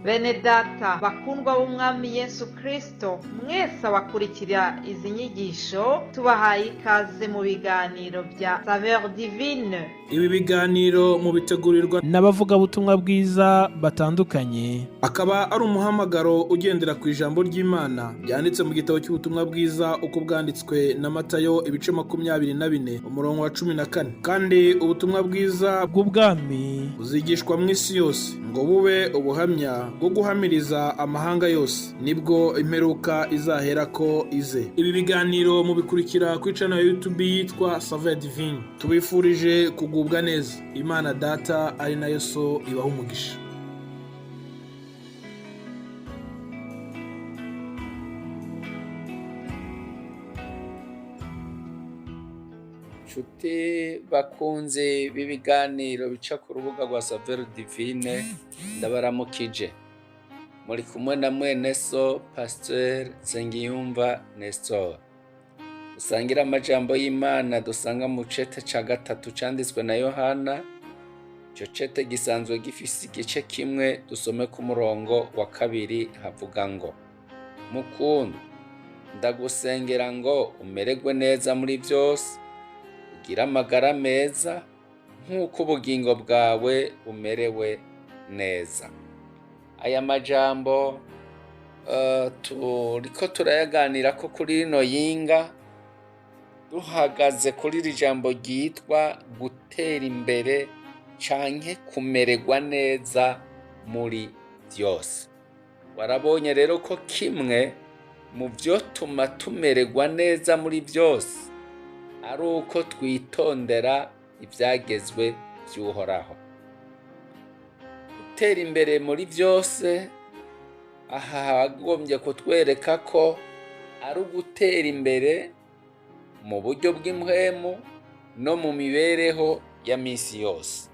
Bene data bakundwa b'Umwami Yesu Kristo, mwese abakurikira izi nyigisho, tubahaye ikaze mu biganiro bya Saveur Divine. Ibi biganiro mubitegurirwa n'abavugabutumwa bwiza batandukanye. Akaba ari umuhamagaro ugendera ku ijambo ry'Imana ryanditse mu gitabo cy'ubutumwa bwiza uko bwanditswe na Matayo, ibice 24, umurongo wa 14. Kandi ubutumwa bwiza bw'ubwami buzigishwa mu isi yose ngo bube ubuhamya bwo guhamiriza amahanga yose, nibwo imperuka izaherako ize. Ibi biganiro mubikurikira kuri channel ya YouTube yitwa Saveur Divine. Tubifurije kugubwa neza. Imana Data ari nayo So ibaha umugisha. Nshuti bakunzi b'ibiganiro bica ku rubuga rwa Saveur Divine, ndabaramukije. Muri kumwe na mwene so Pasteur Nsengiyumva Nestor. Dusangire amajambo y'Imana dusanga mu cete ca gatatu canditswe na Yohana. Ico cete gisanzwe gifise igice kimwe. Dusome ku murongo wa 2, havuga ngo: "Mukundwa, ndagusengera ngo umererwe neza muri vyose, ugire amagara meza nk'uko ubugingo bwawe bumerewe neza." Aya majambo turiko turayaganirako kuri rino yinga, duhagaze kuri iri jambo ryitwa gutera imbere canke kumererwa neza muri vyose. Warabonye rero ko kimwe mu vyotuma tumererwa neza muri vyose ari uko twitondera ivyagezwe vy'Uhoraho. Gutera imbere muri vyose aha hagombye kutwereka ko ari ugutera imbere mu buryo bw'impwemu no mu mibereho ya misi yose.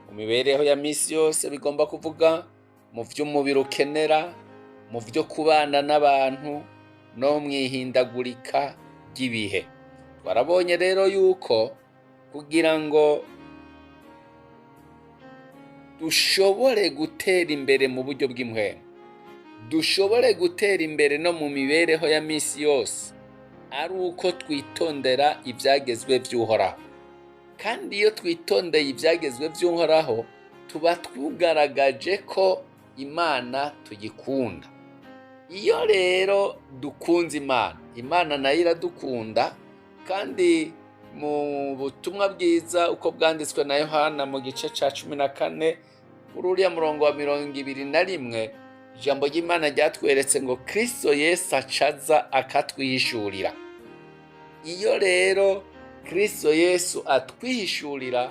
Mu mibereho ya misi yose bigomba kuvuga mu vy'umubiri ukenera, mu vyo kubana n'abantu no mw'ihindagurika ry'ibihe. Twarabonye rero yuko kugira ngo dushobore gutera imbere mu buryo bw'impwemu, dushobore gutera imbere no mu mibereho ya misi yose, ari uko twitondera ivyagezwe vy'Uhoraho. Kandi iyo twitondeye ivyagezwe vy'Uhoraho, tuba tugaragaje ko Imana tuyikunda. Iyo rero dukunze Imana, Imana nayo iradukunda. Kandi mu butumwa bwiza uko bwanditswe na Yohana mu gice ca 14, kuri uriya murongo wa 21, ijambo ry'Imana ryatweretse ngo Kristo Yesu acaza akatwihishurira. Iyo rero Kristo Yesu atwihishurira,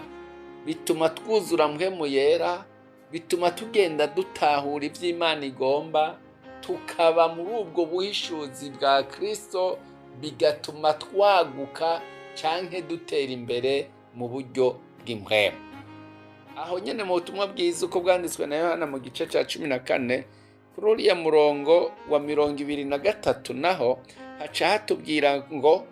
bituma twuzura mpwemu yera, bituma tugenda dutahura ivy'Imana igomba, tukaba muri ubwo buhishuzi bwa Kristo, bigatuma twaguka canke dutera imbere mu buryo bw'impwemu. Aho nyene mu butumwa bwiza uko bwanditswe na Yohana mu gice ca 14, kuri uriya murongo wa 23, naho haca hatubwira ngo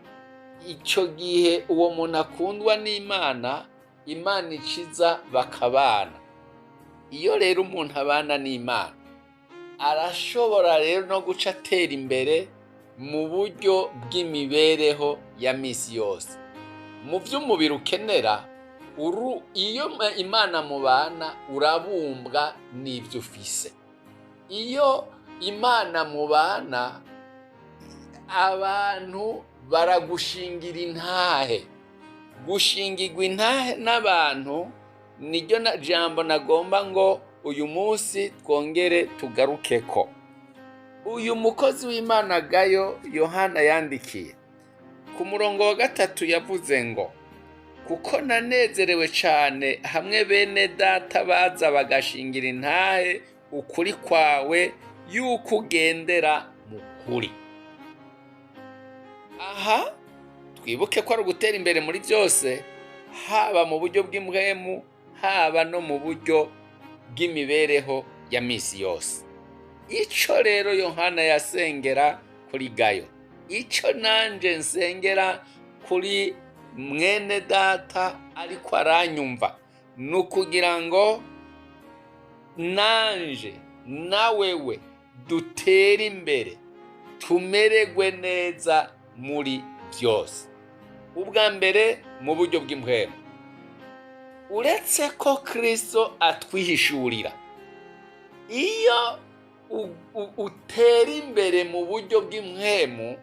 ico gihe uwo muntu akundwa n'Imana, Imana iciza bakabana. Iyo rero umuntu abana n'Imana, arashobora rero no guca atera imbere mu buryo bw'imibereho ya misi yose. Mu vy'umubiri ukenera, iyo Imana mubana, urabumbwa n'ivyo ufise. Iyo Imana mubana, abantu baragushingira intahe. Gushingirwa intahe n'abantu niryo jambo nagomba ngo uyu munsi twongere tugarukeko. Uyu mukozi w'Imana Gayo Yohana yandikiye, ku murongo wa 3 yavuze ngo: "Kuko nanezerewe cane hamwe bene data baza bagashingira intahe ukuri kwawe yuko ugendera mu kuri." Aha twibuke ko ari ugutera imbere muri byose, haba mu buryo bw'impwemu, haba no mu buryo bw'imibereho ya misi yose. Ico rero Yohana yasengera kuri Gayo, ico nanje nsengera kuri mwene data ariko aranyumva, ni ukugira ngo nanje Na wewe dutere imbere, tumererwe neza muri byose. Ubwa mbere, mu buryo bw'impwemu, uretse ko Kristo atwihishurira, iyo utera imbere mu buryo bw'impwemu,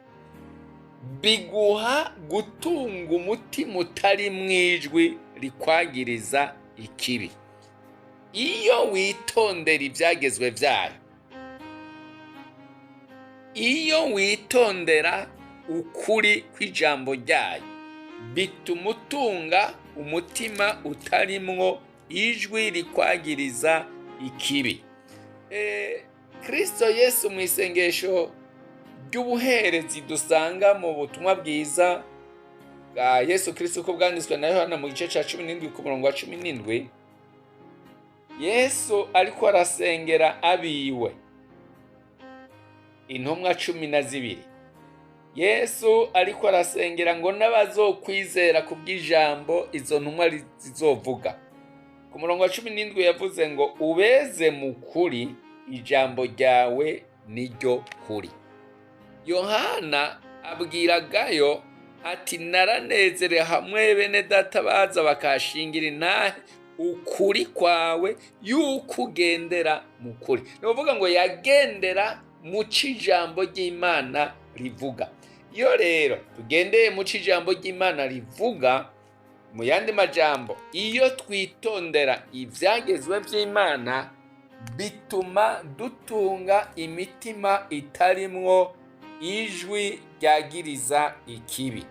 biguha gutunga umutima utari mu ijwi rikwagiriza ikibi. Iyo witondera ibyagezwe byayo, iyo witondera ukuri kw'ijambo ryayo, bituma utunga umutima utarimwo ijwi rikwagiriza ikibi. Kristo Yesu, mu isengesho ry'ubuherezi dusanga mu butumwa bwiza bwa Yesu Kristo uko bwanditswe na Yohana mu gice cya 17 ku murongo wa 17, Yesu ariko arasengera abiwe, intumwa 12. Yesu ariko arasengera ngo n'abazokwizera ku bw'ijambo izo ntumwa zizovuga. Ku murongo wa 17 yavuze ngo: "Ubeze mu kuri, ijambo ryawe niryo kuri." Yohana abwira Gayo ati: "Naranezerewe hamwe bene data baza bakashingira intahe ukuri kwawe, yuko ugendera mu kuri." Ni ukuvuga ngo yagendera mu ijambo ry'Imana rivuga. Iyo rero tugendeye mu ijambo ry'Imana rivuga, mu yandi majambo, iyo twitondera ibyagezwe by'Imana, bituma dutunga imitima itarimwo ijwi ryagiriza ikibi.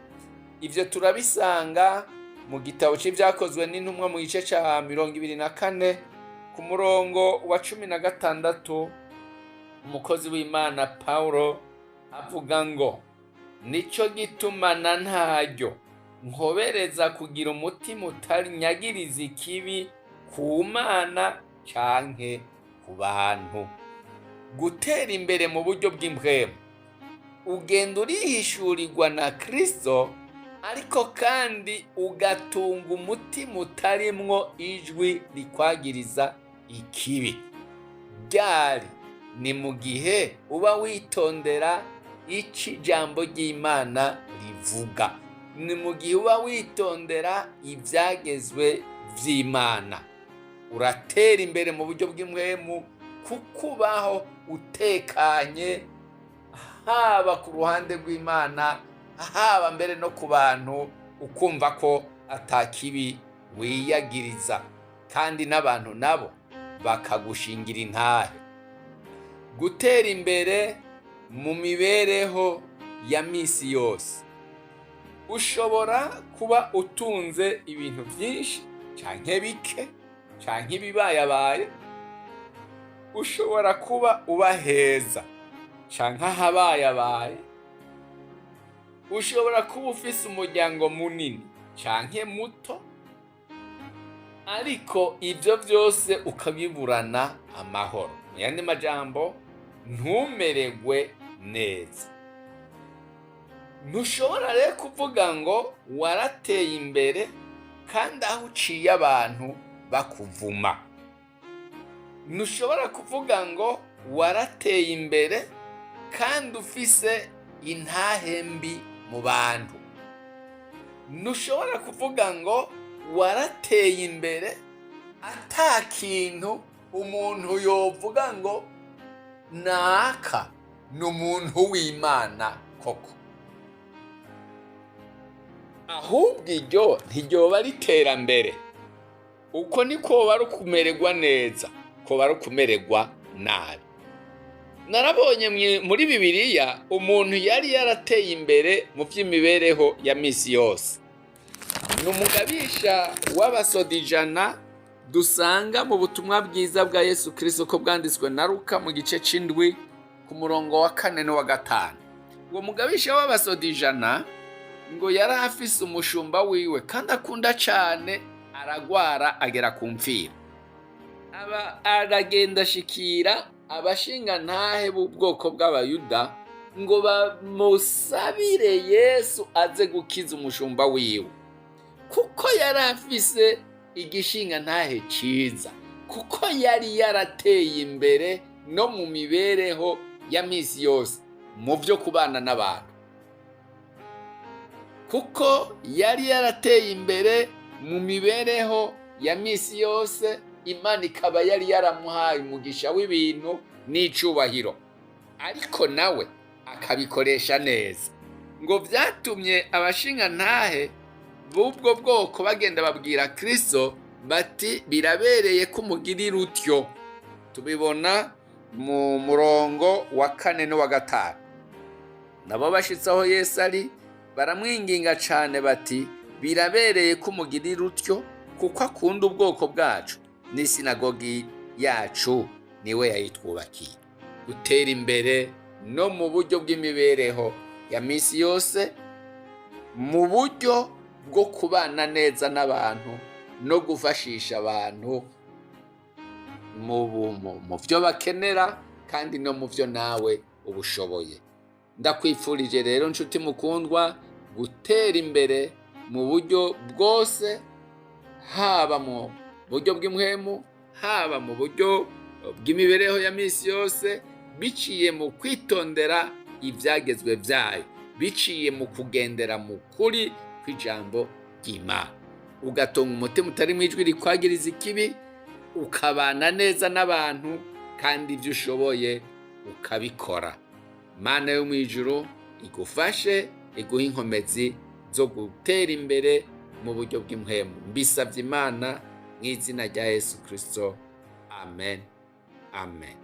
Ibyo turabisanga mu gitabo cy'Ibyakozwe n'Intumwa mu gice cya 24 ku murongo wa 16. Umukozi w'Imana Paulo avuga ngo: "Nicyo gituma na ntaryo nkobereza kugira umutima utanyagiriza ikibi ku Mana canke ku bantu." Gutera imbere mu buryo bw'impwemu, ugenda urihishurirwa na Kristo, ariko kandi ugatunga umutima utarimwo ijwi rikwagiriza ikibi. Ryari? Ni mu gihe uba witondera ico ijambo ry'Imana rivuga, ni mu gihe uba witondera ibyagezwe vy'Imana. Uratera imbere mu buryo bw'impwemu kuko ubaho utekanye, haba ku ruhande rw'Imana, haba mbere no ku bantu, ukumva ko atakibi wiyagiriza, kandi n'abantu nabo bakagushingira intahe. Gutera imbere mu mibereho ya misi yose, ushobora kuba utunze ibintu byinshi canke bike canke ibibayabaye, ushobora kuba uba heza canke ahabayabaye, ushobora kuba ufise umuryango munini canke muto, ariko ibyo byose ukabiburana amahoro. Mu yandi majambo, ntumererwe neza. Ntushobora rero kuvuga ngo warateye imbere kandi aho uciye abantu bakuvuma. Ntushobora kuvuga ngo warateye imbere kandi ufise intahe mbi mu bantu. Ntushobora kuvuga ngo warateye imbere ata kintu umuntu yovuga ngo naka ni umuntu w'Imana koko. Ahubwo iryo ntiryoba ari iterambere. Uko ni koba ari ukumererwa neza, koba ari ukumererwa nabi. Narabonye muri Bibiliya umuntu yari yarateye imbere mu by'imibereho ya misi yose. Ni umugabisha w'abasoda 100 dusanga mu butumwa bwiza bwa Yesu Kristo ko bwanditswe na Luka mu gice c'indwi ku murongo wa 4 n'uwa 5. Uwo mugabisha w'abasoda 100 ngo yari afise umushumba wiwe kandi akunda cane, aragwara agera ku mfira. Aba aragenda ashikira abashingantahe b'ubwoko bw'Abayuda ngo bamusabire Yesu aze gukiza umushumba wiwe, kuko yari afise igishingantahe ciza, kuko yari yarateye imbere. no mu mibereho ya minsi yose mu byo kubana n'abantu, kuko yari yarateye imbere mu mibereho ya minsi yose. Imana ikaba yari yaramuhaye umugisha w'ibintu n'icubahiro, ariko nawe akabikoresha neza. Ngo byatumye abashingantahe b'ubwo bwoko bagenda babwira Kristo bati: "Birabereye ko umugirira utyo." Tubibona mu murongo wa 4 n'uwa 5. Nabo bashitse aho Yesu ari, baramwinginga cane bati: "Birabereye ko umugirira utyo, kuko akunda ubwoko bwacu, n'isinagogi yacu niwe yayitwubakiye." Gutera imbere no mu buryo bw'imibereho ya misi yose, mu buryo bwo kubana neza n'abantu no gufashisha abantu mu byo bakenera, kandi no mu byo nawe ubushoboye. Ndakwifurije rero, nshuti mukundwa, gutera imbere mu buryo bwose, haba mu buryo bw'impwemu, haba mu buryo bw'imibereho ya misi yose, biciye mu kwitondera ibyagezwe byayo, biciye mu kugendera mu kuri kw'ijambo ry'Imana, ugatunga umutima utari mu ijwi rikwagiriza ikibi, ukabana neza n'abantu, kandi ibyo ushoboye ukabikora. Mana yo mu ijuru igufashe, iguhe inkomezi zo gutera imbere mu buryo bw'impwemu. Mbisabye Imana mu izina rya Yesu Kirisito, amen, amen.